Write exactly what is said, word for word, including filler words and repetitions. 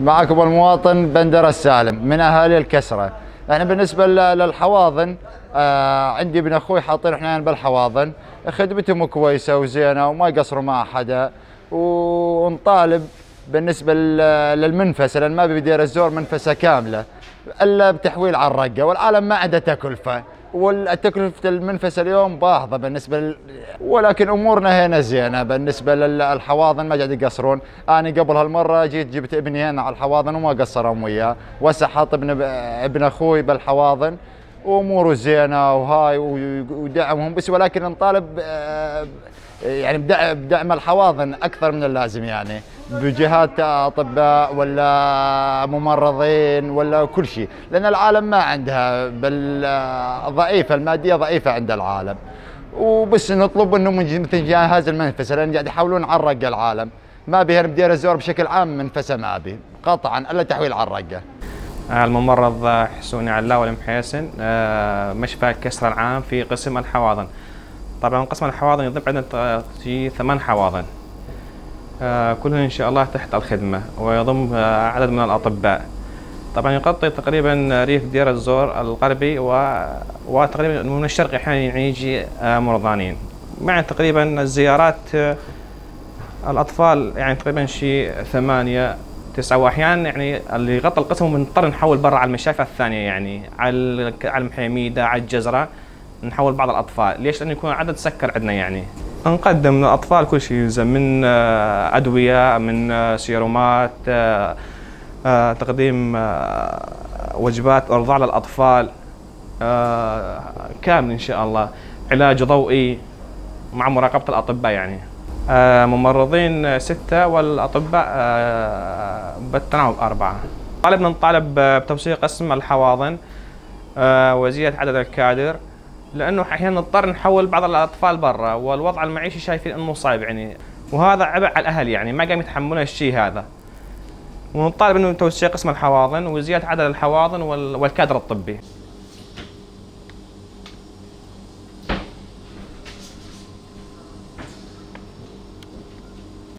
معكم المواطن بندر السالم من أهالي الكسرة. احنا بالنسبة ل-، للحواضن، آه، عندي ابن أخوي حاطين احنا بالحواضن، خدمتهم كويسة وزينة وما يقصروا مع حدا، ونطالب بالنسبة ل-، للمنفسة، لأن ما بدير الزور منفسة كاملة إلا بتحويل على الرقة، والعالم ما عنده تكلفة، والتكلفة المنفسة اليوم باهظة بالنسبة ل-، ولكن أمورنا هنا زينة بالنسبة للحواضن، ما قاعد يقصرون. أنا قبل هالمرة جيت جبت ابني هنا على الحواضن وما قصروا وياه، وهسه حاط ابن، ابن أخوي بالحواضن، وأموره زينة وهاي و-، ودعمهم بس، ولكن نطالب، آه، يعني بدع-، بدعم الحواضن أكثر من اللازم، يعني بجهات أطباء ولا ممرضين ولا كل شيء، لأن العالم ما عندها، بل، آه، ضعيفة، المادية ضعيفة عند العالم. وبس نطلب إنه من ج-، مثل جهاز المنفسة، لأن قاعد يحاولون على الرقة العالم. ما بيها بدير الزور بشكل عام، منفسة ما بي قطعًا إلا تحويل على الرقة. الممرض حسوني علاوي المحيسن، آه، مشفى الكسرة العام في قسم الحواضن. طبعًا قسم الحواضن يضم عندنا ت-، شي ثمان حواضن. آه، كلهن إن شاء الله تحت الخدمة، ويضم، آه، عدد من الأطباء. طبعًا يغطي تقريبًا ريف دير الزور الغربي و-، وتقريبًا من الشرق أحيانًا يعني يجي، آه، مرضانين. مع تقريبًا الزيارات، آه، الأطفال يعني تقريبًا شي ثمانية، تسعة، وأحيانًا يعني اللي يغطي القسم بنضطر نحول برا على المشافي الثانية، يعني على الك-، على المحيميدة، على الجزرة. نحول بعض الأطفال. ليش؟ لأنه يكون عدد سكر عندنا يعني. نقدم للأطفال كل شيء يلزم من، آه، أدوية، من، آه، سيرومات، آه، آه، تقديم، آه، وجبات إرضاع للأطفال، آه، كامل إن شاء الله. علاج ضوئي مع مراقبة الأطباء يعني. آه، ممرضين ستة والأطباء، آه، بالتناوب أربعة. طالب، نطالب بتوسيع قسم الحواضن، آه، وزيادة عدد الكادر. لأنه أحيانًا نضطر نحول بعض الأطفال برا، والوضع المعيشي شايفين إنه صعب يعني، وهذا عبء على الأهل يعني، ما قام يتحملون الشي هذا. ونطالب إنه توسيع قسم الحواضن وزيادة عدد الحواضن وال-، والكادر الطبي.